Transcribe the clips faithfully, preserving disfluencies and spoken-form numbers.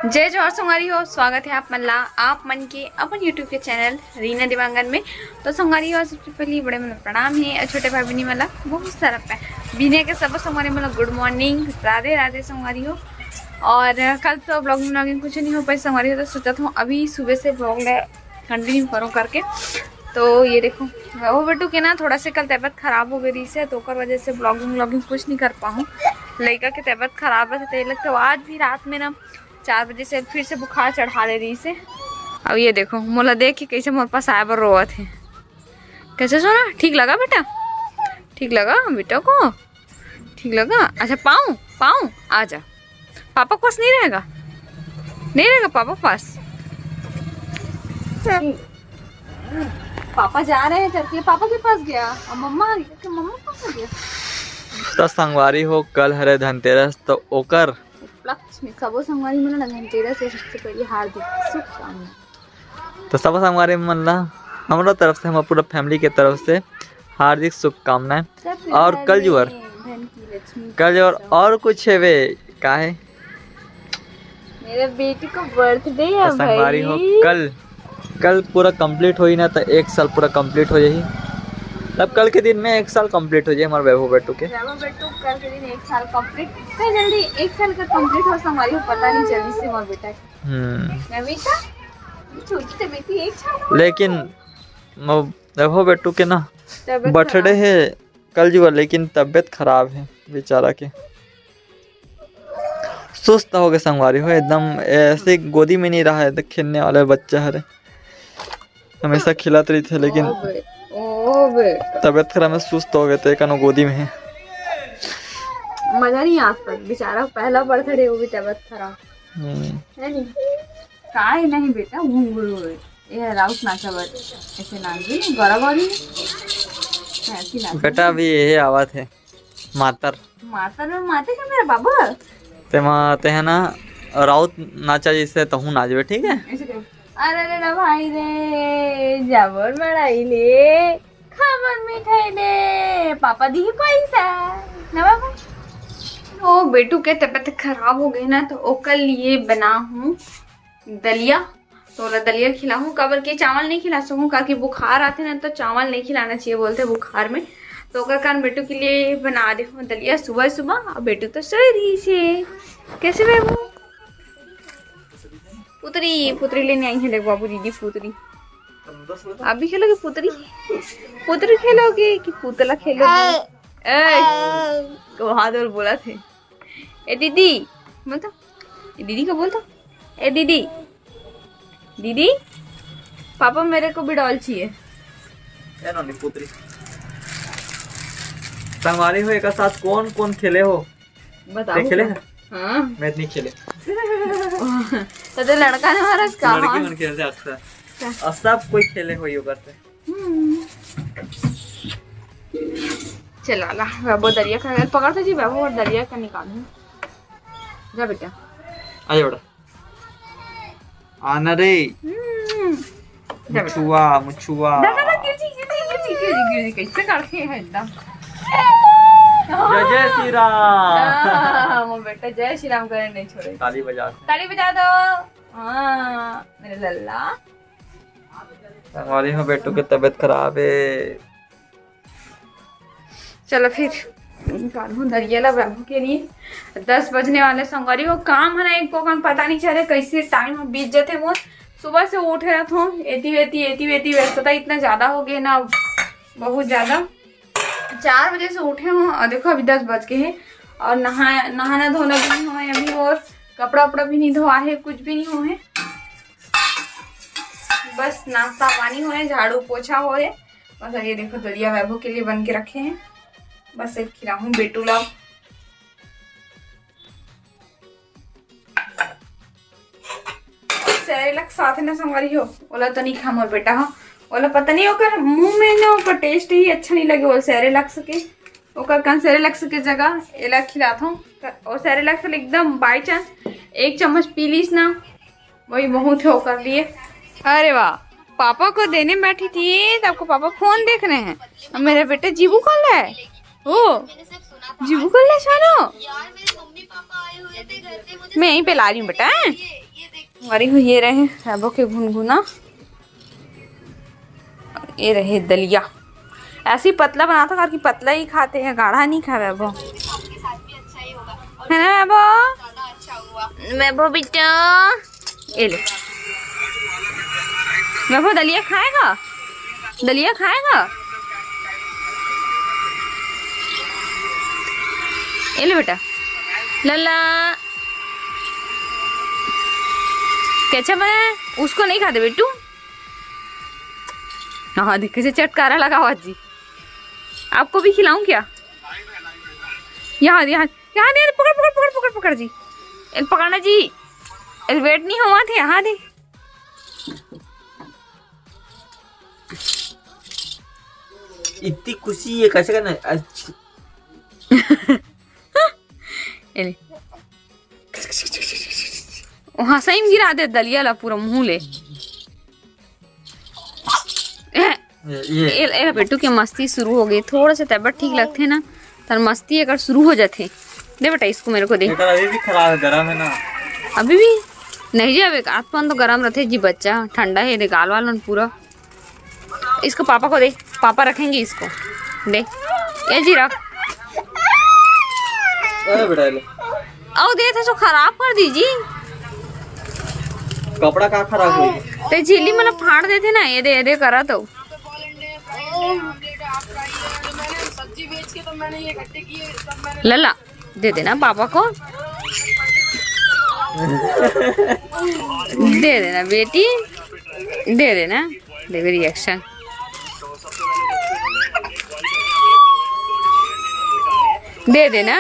जय जोहार संगवारी हो, स्वागत है आप मन ला, आप मन के अपन YouTube के चैनल रीना देवांगन में। तो संगवारी हो, सबसे पहले बड़े मन ला प्रणाम हे और छोटे भाई बहिनी मन ला बहुत सारा प्यार। बिना के सब संगवारी मन ला गुड मॉर्निंग, राधे राधे संगवारी हो। और कल तो ब्लॉगिंग व्लॉगिंग कुछ नहीं हो पाई संगवारी हो, तो सोचा था अभी सुबह से ब्लॉग ला कंटिन्यू करो करके। तो ये देखो, वो बेटू के ना थोड़ा से कल तबीयत खराब हो गई रही से, तो ओकर वजह से ब्लॉगिंग व्लॉगिंग कुछ नहीं कर पाऊँ। लड़का के तबीयत खराब है, तो ये लगता है आज भी रात में ना चार बजे से फिर से बुखार चढ़ा ले रही से। अब ये देखो, मोला देख के कैसे मोर पास आए बर रोवत है। कैसे सोना, ठीक लगा बेटा? ठीक लगा बेटा को? ठीक लगा? अच्छा, पाऊँ, पाऊँ, आ जा। पापा के पास नहीं रहेगा? नहीं रहेगा पापा के पास? पापा जा रहे हैं करके पापा के पास गया और मम्मा आ गई करके मम्मा के पास आ गया। तो संगवारी हो, कल हरे धनतेरस, तो ओकर उपलक्ष्य में सबो संगवारी मन ला धनतेरस के सबसे पहले हार्दिक शुभकामना। तो सब संगवारी मन ला हमरो तरफ से, हमर पूरा फैमिली के तरफ से हार्दिक शुभकामनाएं। सब और घर कल जुआर। में धन की लक्ष्मी कल जुआर। और कुछ हेवे का है? मेरा बेटी का बर्थडे है तो संगवारी हो, भाई। कल, कल पूरा कंप्लीट होई ना, तो एक साल पूरा कंप्लीट हो जाही। तब कल के दिन में एक साल कंप्लीट हो जाए हमारे वैभव बेटू के। वैभव बेटू कल के दिन एक साल कंप्लीट, इतना जल्दी एक साल का कंप्लीट हो संगवारी हो, पता नहीं चली से हमारे बेटा के। हम्म। नमिता, छोटी तो बेटी एक साल हो लेकिन गई। म-, वैभव बेटू के ना तबीयत बर्थडे खराब। है कल जुआ, लेकिन तबीयत खराब है बेचारा के। सुस्त हो गए संगवारी हो, एकदम ऐसे गोदी में नहीं रहा है, तो खेलने वाले बच्चा हरे, हमेशा खिलात रही थे, लेकिन ओ बे, ओ बे। तबीयत खराब में सुस्त हो गए थे, कनो गोदी में है। मजा नहीं आता, बेचारा पहला बर्थडे, वो भी तबीयत खराब। हम्म। है नहीं? काय नहीं बेटा, घुंघरू है। ये राउत नाचा बर, ऐसे नाच भी, गौरा गौरी। ऐसी नाच। बेटा, अभी यही आवाज है। मातर। मातर में माते का मेरा बाबू? तेमा, ते है ना, राउत नाचा जैसे तहू नाचबे, ठीक है? ऐसे करो। अरे रे रे भाई रे, जाबर मड़ाई ले, खाबर मिठाई ले, पापा दी पैसा, ना बाबा? ओ बेटू के तबीयत खराब हो गई ना, तो ओकर लिए बना हूँ दलिया। तो ओला दलिया खिलाहूँ, काबर के चावल नहीं खिला सकूँ, काकि बुखार आथे ना, तो चावल नहीं खिलाना चाहिए बोलते बुखार में। तो ओकर कारण बेटू के लिए बना दे हूँ दलिया सुबह सुबह। अब बेटू तो सोए रही से। कैसे बाबू? पुतरी, पुतरी लेने आई है, देख बाबू, दीदी पुतरी। आप भी खेलोगे पुतरी? पुतरी खेलोगे कि पुतला खेलोगे? ए, को हाथ और बोला थे। ए दीदी, बोल तो। ए दीदी को बोल तो। ए दीदी, दीदी, पापा, मेरे को भी डॉल चाहिए। ए नोनी पुतरी। संगवारी हो, एक साथ कौन कौन खेले हो? बताओ। ते खेले है? हाँ। मैं नहीं खेले। तो, तो लड़का ने मारा का? लड़की हाँ। मन खेलते अक्सर। क्या? और सब कोई खेले हो योगा से। हम्म। चला ला, बाबू दलिया खा, पकड़ तो जी बाबू, और दलिया का निकाल। जा बेटा। आ जा बेटा। आना रे। हम्म। जा बेटा। मुछुआ, मुछुआ। ना, ना, ना, गिर जी, गिर जी, गिर जी, गिर जी, गिर जी, कैसे करते हैं एकदम। जय जय श्री राम। हाँ, वो बेटा जय श्री राम करे नहीं छोड़े। ताली बजा। ताली बजा दो। हाँ, मेरे लल्ला। हमारे यहाँ बेटू की तबीयत खराब है। चलो फिर निकालूं दरिया ला बाबू के लिए। दस बजने वाले संगवारी हो, काम है ना एक कोकन पता नहीं चले कैसे टाइम बीत जाते मोर। सुबह से उठे रहत हूँ, एती वेती एती वेती व्यस्तता इतना ज्यादा हो गया ना, बहुत ज्यादा। चार बजे से उठे हूँ और देखो अभी दस बज के है और नहा नहाना धोना भी नहीं हुआ है अभी और कपड़ा उपड़ा भी नहीं धोआ है, कुछ भी नहीं हुआ है। बस नाश्ता पानी हुआ है, झाड़ू पोछा हुआ है। बस ये देखो दलिया वैभव के लिए बन के रखे हैं, बस एक खिलाऊं बेटू ला। सेरेलैक्स साथ ना संगवारी हो, ओला तो नहीं खा मोर बेटा हो, ओला पता नहीं ओकर मुंह में ना ओकर टेस्ट ही अच्छा नहीं लगे, वो सेरेलैक्स के, ओकर कन सेरेलैक्स के जगह एला खिलात हूँ। और सेरेलैक्स एकदम बाई चांस एक चम्मच पी लीस ना, वही बहुत है ओकर लिए। अरे वाह, पापा को देने बैठी थी तो आपको पापा फोन देख रहे हैं। और मेरा बेटा जीबू खोल रहा है। ओ, जीबू खोल रहा है, सोनू। मैं यहीं पे ला रही हूँ बेटा। हमारी हो ये रहे वैभव के घुनघुना, ये रहे दलिया। ऐसे ही पतला बनाता, ताकि पतला ही खाते हैं, गाढ़ा नहीं खावे वैभव। है ना वैभव? वैभव बेटा, ये ले। वैभव दलिया खाएगा? दलिया खाएगा? ये ले बेटा। लला। कैसा बना है? उसको नहीं खाते बेटू। हाँ, देख कैसे चटकारा लगा हुआ जी। आपको भी खिलाऊं क्या? यहाँ, यहाँ, यहाँ दे, पकड़, पकड़, पकड़, पकड़, पकड़ जी। ए, पकड़ना जी। ए, वेट नहीं हुआ थे, यहाँ दे। इतनी खुशी है, कैसे करना है? अच्छा। ए ले। वहाँ सही में गिरा दे दलिया ला पूरा मुंह ले। ए, ये, ये। ए, ए, बेटू के मस्ती शुरू हो गई। थोड़ा सा तबीयत ठीक लगथे ना, तर मस्ती अगर शुरू हो जाथे। दे बेटा, इसको मेरे को दे। बेटा, अभी भी खराब है, गरम है ना। अभी भी नहीं जी, अभी आसमान तो गरम रहते जी, बच्चा ठंडा है, दे गाल वाल मन पूरा। इसको पापा को दे, पापा रखेंगे इसको। दे, ये जी रख। अरे बेटा, ले। आओ दे, तो खराब कर दी जी। कपड़ा का खराब होई? ते झिल्ली मतलब फाड़ देते ना, ये दे, ये दे करा तो। लला, दे देना पापा को। दे देना बेटी, दे देना। देखो रिएक्शन। दे देना।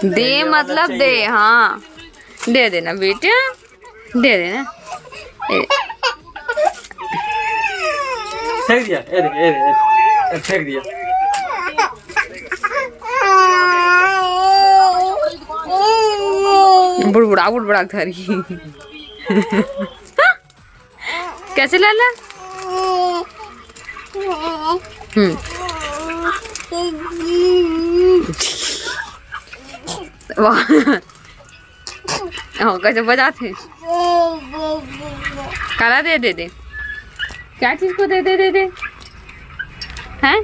दे मतलब दे, हाँ। दे देना बेटा, दे देना। ए। फेंक दिया, ए दे, ए दे, ए दे, फेंक दिया। बुड़बुड़ा, बुड़बुड़ा धरी। कैसे लाला? हम्म। वाह। हाँ, कैसे बजाते? काला दे, दे दे। क्या चीज को दे दे, दे दे? हैं?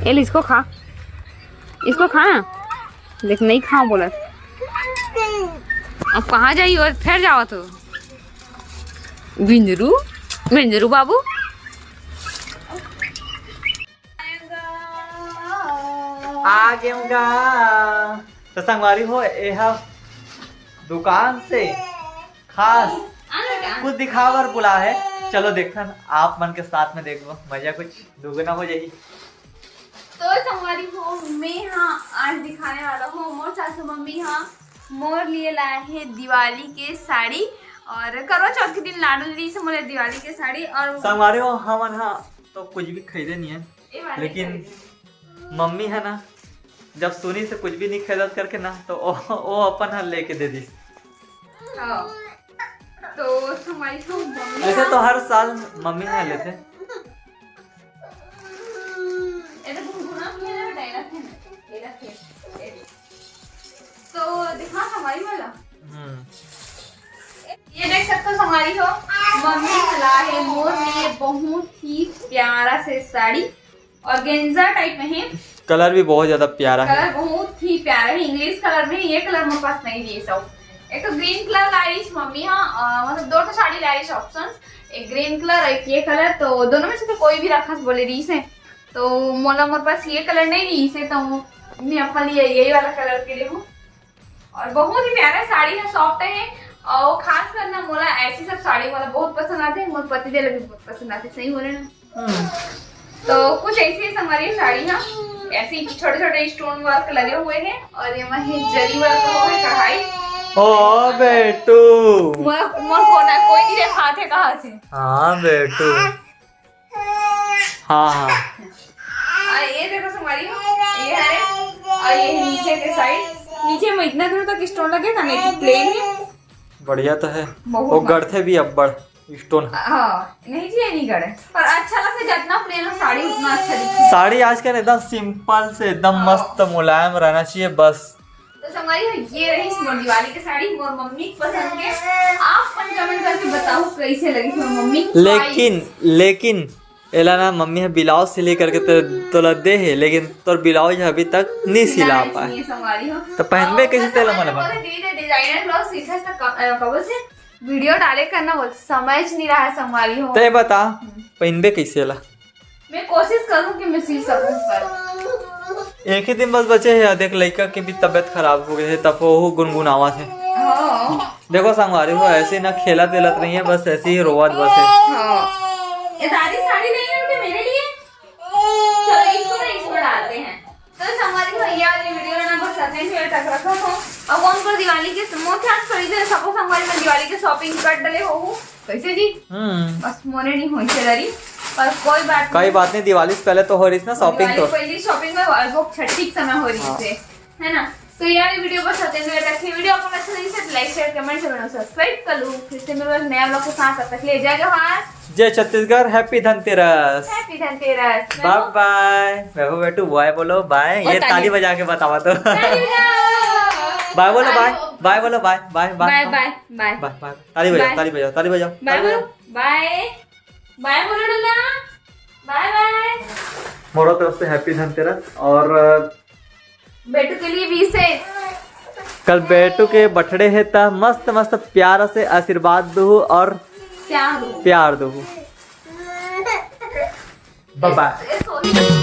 ये ले, इसको खा, इसको खा ना। देख, नहीं खाओ बोला। अब कहाँ जाइए और फिर जाओ तो। बिंजरू, बिंजरू बाबू। आ गेहूं का। तो संगवारी हो, एहा दुकान से खास कुछ दिखावर बुला है। चलो देखन, आप मन के साथ में देखबो, मजा कुछ दुगना हो जाही। तो संगवारी हो, मैं हाँ आज दिखाने वाला हूँ मोर सासू मम्मी हाँ मोर लिए लाए है दिवाली के साड़ी। और करवा चौथ के दिन लाडो ली से मोला दिवाली के साड़ी। और संगवारी हो, हमन हा तो कुछ भी खरीदे नहीं है, ए वाले लेकिन खरीदे। मम्मी है ना, जब सुनी से कुछ भी नहीं खरीदत करके ना, तो ओ, ओ अपन हा लेके दे दी। हाँ। तो संगवारी हो मम्मी ऐसे हाँ। तो हर साल मम्मी हा लेते। ये तो गुनगुना भी है ना, डायलॉग है ना, ये रखे, ये दे। तो दिखा संगवारी वाला। हम्म। ये देख सकते हो संगवारी हो, मम्मी वाला है मोर लिए बहुत ही प्यारा से साड़ी, organza type में है। कलर भी बहुत ज्यादा प्यारा है। कलर बहुत ही प्यारा है, इंग्लिश कलर में। ये कलर मेरे पास नहीं दिए सब। एक तो ग्रीन कलर ला रही मम्मी हाँ, अ, मतलब दो तो साड़ी ला रही ऑप्शन, एक ग्रीन कलर एक ये कलर, तो दोनों में से तो कोई भी रखा बोले रही से। तो मोला मोर पास ये कलर नहीं रही से, तो मैं अपने लिए यही वाला कलर के लिए हूँ। और बहुत ही प्यारा साड़ी है, सॉफ्ट है। और खास कर ना मोला ऐसी सब साड़ी मोला बहुत पसंद आते हैं, मोर पति देव ला भी बहुत पसंद आते, सही बोले ना। हम्म। तो कुछ ऐसी है संगवारी साड़ी ना, ऐसे ही छोटे छोटे स्टोन वर्क लगे हुए हैं और ये में है जरी वर्क हुआ है कढ़ाई। ओ बेटू। मोर मोर कोना कोई नहीं देखा थे कहा थे। हाँ बेटू। हाँ हाँ। और ये देखो संगवारी, ये है और ये है नीचे के साइड। नीचे में इतना दूर तक स्टोन लगे था, नहीं तो प्लेन है। बढ़िया तो है। बहुत वो मस्त। गढ़ते भी अब्बड़ स्टोन। हाँ, नहीं जी, ये नहीं गढ़े। पर अच्छा लगता है, जितना प्लेन हो साड़ी उतना अच्छा दिखता है। साड़ी आजकल एकदम सिंपल से एकदम हाँ। मस्त मुलायम रहना चाहिए बस। तो संगवारी हो, ये रही मोर दिवाली के साड़ी, मोर मम्मी के पसंद के। आप मन कमेंट करके बताओ कैसे लगी मोर मम्मी के लेकिन लेकिन एला ना मम्मी ह ब्लाउज सिलाई करके तो तोला दे हे, लेकिन तोर ब्लाउज ह अभी तक नी सिला पाए। नहीं संगवारी हो। तो पहनबे कैसे तेला मन बता। दीदी डिजाइनर ब्लाउज सीखे से कबल से वीडियो डाले करना बोल, समय च नहीं रहा संगवारी हो। तय बता, पहनबे कैसे ला? मैं कोशिश करूँ कि मैं सी सकूँ पर एक ही दिन बस बचे हे। देख, लइका के भी तबीयत खराब हो गए हे, तब वो गुनगुनावत हे। हाँ। देखो संगवारी हो, ऐसे ना खेलत वेलत नहीं है, बस ऐसे ही रोवत बस है। हाँ। ये दादी साड़ी नहीं है मेरे लिए। चलो इसको ना इसको डालते हैं। तो संगवारी हो, ये वाली वीडियो ना बस अतने से तक रखा हो। अब उनको दिवाली के मोर ख्याल से खरीदे सबको संगवारी में दिवाली के शॉपिंग कर डले हो। कैसे जी? हम्म। बस मोरे नहीं होई से दरी, पर कोई बात कई नहीं। बात नहीं, दिवाली से पहले तो हो रही ना शॉपिंग दिवाली तो। पहली शॉपिंग में और वो छठी के समय हो रही हाँ। से, है ना? तो यार वीडियो बस अतने से रखिए। वीडियो आपको अच्छा लगी तो लाइक शेयर कमेंट से बनो सब्सक्राइब कर लो। फिर से मिलूंगा नया ब्लॉग के साथ, तब तक ले जय जोहार। जय छत्तीसगढ़, हैप्पी धनतेरस। हैप्पी धनतेरस। बाय बाय। वैभव बेटू बाय बोलो, बाय। वो ये ताली ताली। बजा के बतावा तो। ताली बजाओ। बाय बोलो, ताली बाय। बजाओ। बाय बोलो, बाय बाय बाय बाय। बाय बाय। बाय बाय। ताली बजाओ, बाय। ताली बजाओ, ताली बजाओ, बाय ताली बोलो। बजाओ। बाय। बाय बोलो डल्ला। बाय बाय। मोरो तरफ से हैप्पी धनतेरस और बेटू के लिए विशेष। कल बेटू के बर्थडे है, त मस्त मस्त प्यार से आशीर्वाद दू और प्यार दो। प्यार दू। बाय बाय।